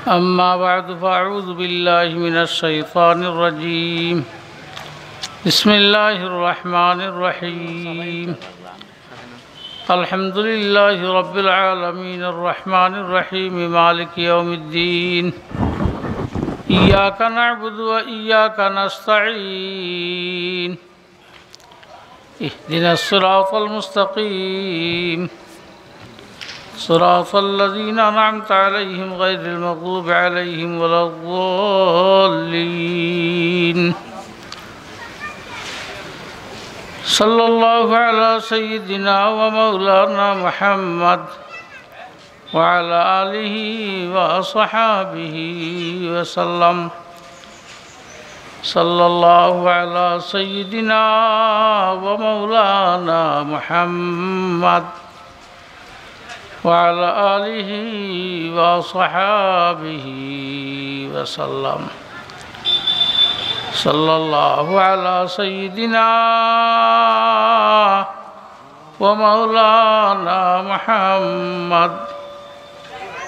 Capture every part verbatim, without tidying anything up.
أما بعد، فأعوذ بالله من الشيطان الرجيم. بسم الله الرحمن الرحيم. الحمد لله رب العالمين، الرحمن الرحيم، مالك يوم الدين. إياك نعبد وإياك نستعين. اهدنا الصراط المستقيم. صراط الذين أنعمت عليهم غير المغضوب عليهم ولا الضالين. صلى الله على سيدنا ومولانا محمد وعلى آله وأصحابه وسلم. صلى الله على سيدنا ومولانا محمد وعلى آله وصحابه وسلم. صلى الله على سيدنا ومولانا محمد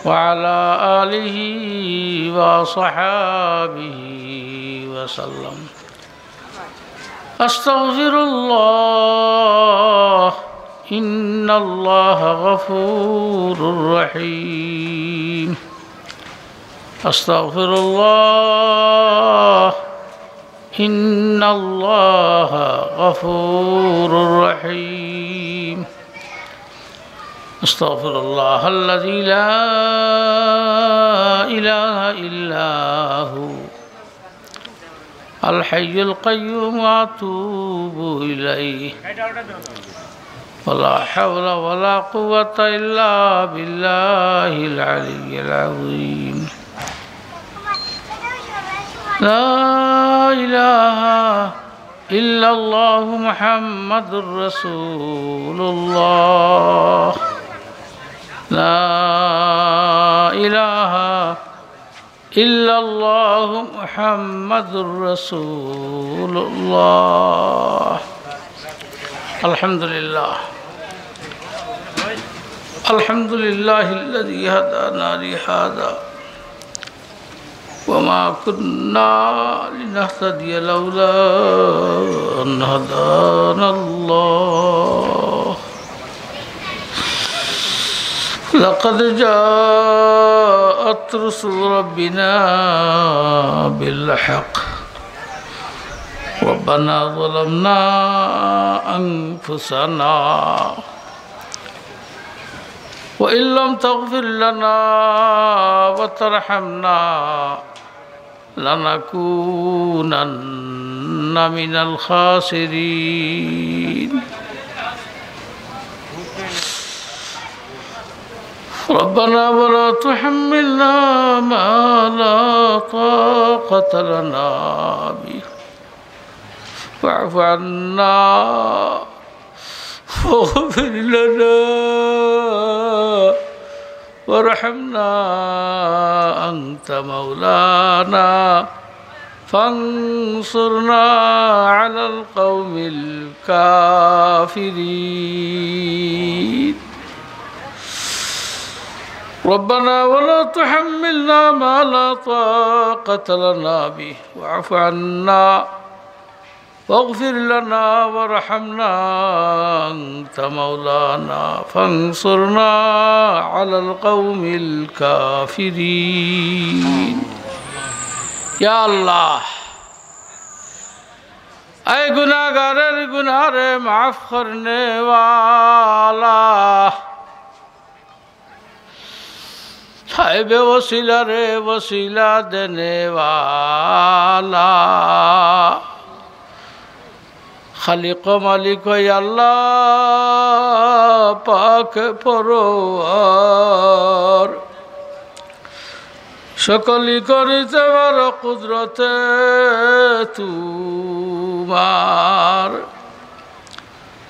وعلى آله وصحابه وسلم. أستغفر الله، إن الله غفور رحيم. أستغفر الله، إن الله غفور رحيم. أستغفر الله الذي لا إله إلا هو الحي القيوم وأتوب إليه. ولا حول ولا قوة إلا بالله العلي العظيم. لا إله إلا الله محمد رسول الله. لا إله إلا الله محمد رسول الله. الحمد لله. الحمم لله الذي هدانا لهذا وما كنا لنهتدي لولا أن هدانا الله. لقد جاءت رسل ربنا بالحق. ربنا ظلمنا أنفسنا وإن لم تغفر لنا وترحمنا لنكونن من الخاسرين. ربنا ولا تحملنا ما لا طاقة لنا به واعف عنا واغفر لنا وارحمنا أنت مولانا فانصرنا على القوم الكافرين. ربنا ولا تحملنا ما لا طاقة لنا به واعف عنا واغفر لنا وارحمنا أنت مولانا فانصرنا على القوم الكافرين. يا الله، اے گناہگارر گناہرے معاف کرنے والا، اے بے وسیلہ رے وسیلہ دینے والا، خالق و مالک یا اللہ پاک پروار، সকলই করিতে পারো কুদরতে তুমার।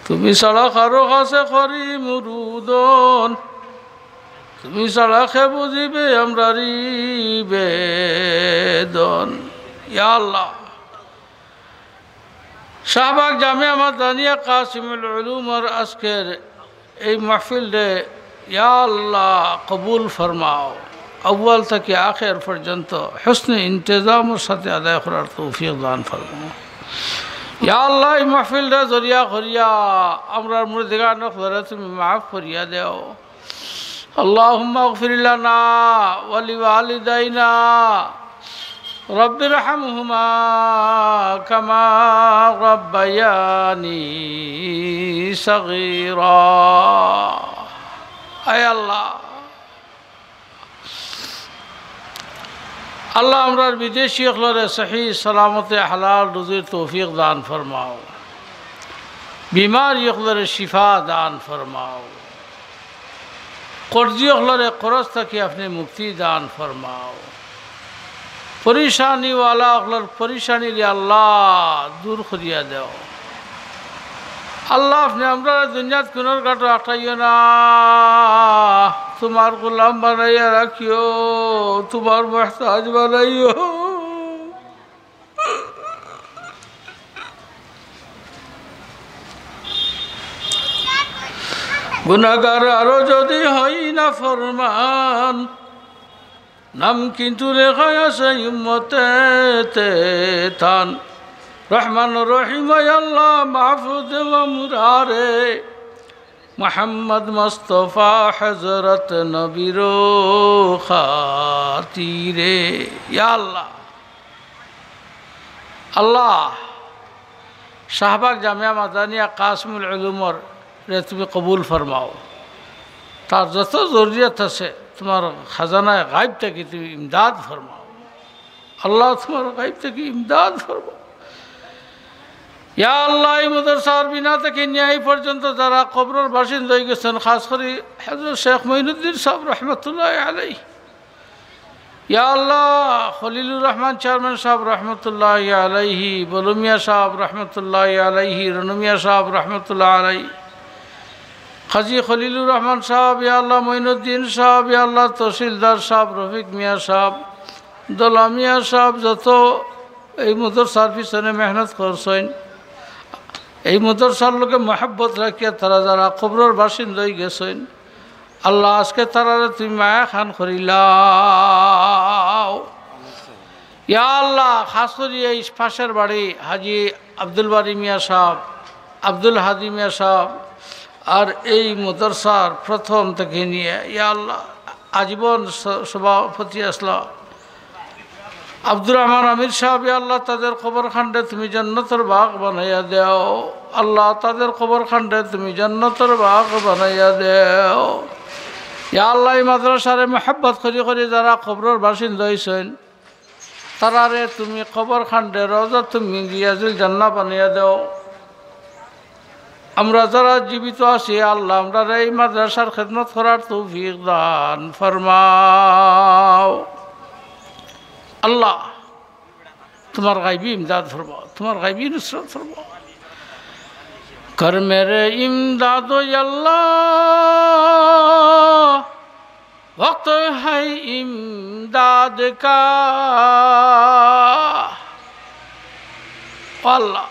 তুমি ছাড়া কারো কাছে করি মুরুদন, তুমি ছাড়া কে বুঝিবে আমরারি বেদন। ইয়া আল্লাহ, শাহবাগ জামিয়া মাদানিয়া কাসিমুল উলুমর আজকের এই মাহফিলরে ইয়া আল্লাহ কবুল ফরমাও। আউয়াল থাকি আখের পর্যন্ত হুসনে ইন্তেজামর সাথে আদায় করার তৌফিক দান ফরমাও। ইয়া আল্লাহ, এই মাহফিলরে জরিয়া করিয়া আমরার মুর্দেগান অকলরে তুমি মাফ করিয়া দেও। اللهم اغفر لنا ولوالدينا رب ارحمهما كما ربياني صغيرا। আয় আল্লাহ, আল্লাহ, আমরার বিদেশি অকলরে সহি সালামতে হালাল রুজির তৌফিক দান ফরমাও, বিমারি অকলরে শিফা দান ফরমাও, কর্জি অকলরে করজ থাকি আপনে মুক্তি দান ফরমাও, পরিশানিওয়ালা অকলর পরিশানিরে আল্লাহ দূর করিয়া দেও। আল্লাহ, আপনে আমরারে দুনিয়াত কুনুর ঘাটো আটাইও না, তুমার গোলাম বানাইয়া রাখিও, তুমার মুহতাজ বানাইও। গুনাগার আরো যদি হই না ফরমান, নাম কিন্তু লেখা আছে উম্মতে তান। রহমান রহিম আয় আল্লাহ, মাফ দেওয়া মুরারে, মোহাম্মদ মুস্তফা হযরত নবীর খাতিরে। ইয়া আল্লাহ, আল্লাহ, শাহবাগ জামিয়া মাদানিয়া কাসিমুল উলুমর রে তুমি কবুল ফরমাও। তার যত জরুরিয়াত আছে, তুমার খাজানায় গাইব থাকি তুমি ইমদাদ ফরমাও। আল্লাহ, তুমার গাইব থাকি ইমদাদ ফরমাও। ইয়া আল্লাহ, এই মাদ্রাসার বিনা থাকি নিয়া এই পর্যন্ত যারা কবরর বাসিন্দা অই গেছইন, খাস করি হযরত শেখ মঈনুদ্দিন সাহেব রহমতুল্লাহি আলাইহি, ইয়া আল্লাহ, খলিলুর রহমান চেয়ারম্যান সাহেব রহমতুল্লাহি আলাইহি, বলু মিয়া সাহেব রহমতুল্লাহি আলাইহি, রনু মিয়া সাহেব রহমতুল্লাহি আলাইহি, কাজী খলিলুর রহমান সাহেব, ইয়া আল্লাহ, মঈনুদ্দিন সাহেব, ইয়া আল্লাহ, তহসিলদার সাহেব, রফিক মিয়া সাহেব, দলা মিয়া সাহেব, যত এই মাদ্রাসার পিছনে মেহনত করছইন, এই মাদ্রাসার লগে মহব্বত রাখিয়া তারা যারা কবরর বাসিন্দা অই গেছইন, আল্লাহ, আজকে তারারে তুমি মায়া খান করিলাও। ইয়া আল্লাহ, খাস করি এই পাশের বাড়ি হাজী আব্দুল বারী মিয়া সাহেব, আব্দুল হাদী মিয়া সাহেব, আর এই মাদ্রাসার প্রথম থাকি নিয়া, ইয়া আল্লাহ, আজীবন স-, সভাপতি আছলা আব্দুর রহমান আমির সাহেব, ইয়া আল্লাহ, তাদের কবরখানরে তুমি জান্নাতর বাগ বানাইয়া দেও। আল্লাহ, তাদের কবরখানরে তুমি জান্নাতর বাগ বানাইয়া দেও। ইয়া আল্লাহ, এই মাদ্রাসারে মহব্বত করি করি যারা কবরর বাসিন্দা অইছইন, তারারে তুমি কবরখানরে রওজাতুম মিন রিয়াজিল জান্নাহ বানাইয়া দেও। আমরা যারা জীবিত আছি, আল্লাহ, আমরারে এই মাদ্রাসার খেদমত করার তৌফিক দান ফরমাও। আল্লাহ, তুমার গাইবি ইমদাদ ফরমাও, তুমার গাইবি নুসরত ফরমাও। কর মেরে ইমদাদ, ও আল্লাহ, ওয়াক্ত হ্যায় ইমদাদ কা। ও আল্লাহ,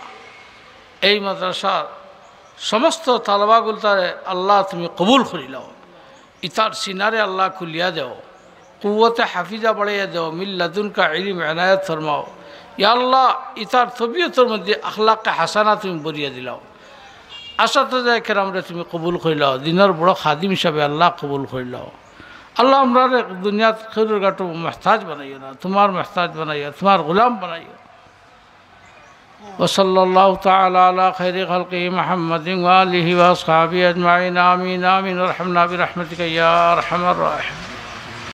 এই মাদ্রাসার সমস্ত তালাবাগুলতারে আল্লাহ তুমি কবুল করিলাও। ইতার সিনারে আল্লাহ খুলিয়া দেও, কুওয়াতে হাফিজা বাড়াইয়া দেও, মিন লাদুনকা ইলিম এনায়েত ফরমাও। ইয়া আল্লাহ, ইতার তবিয়তর মধ্যে আখলাকে হাসানা তুমি ভরিয়া দিলাও। আসাতিজা কেরামরে তুমি কবুল করিলাও, দিনর বড় খাদিম হিসাবে আল্লাহ কবুল করিলাও। আল্লাহ, আমরারে দুনিয়াত কেউরর ঘাটো মুহতাজ বানাইও না, তুমার মুহতাজ বানাইও, তুমার গোলাম বানাইও। وصلى الله تعالى على خير خلقه محمد وآله وأصحابه أجمعين. آمين، آمين. وارحمنا برحمتك يا أرحم الراحمين.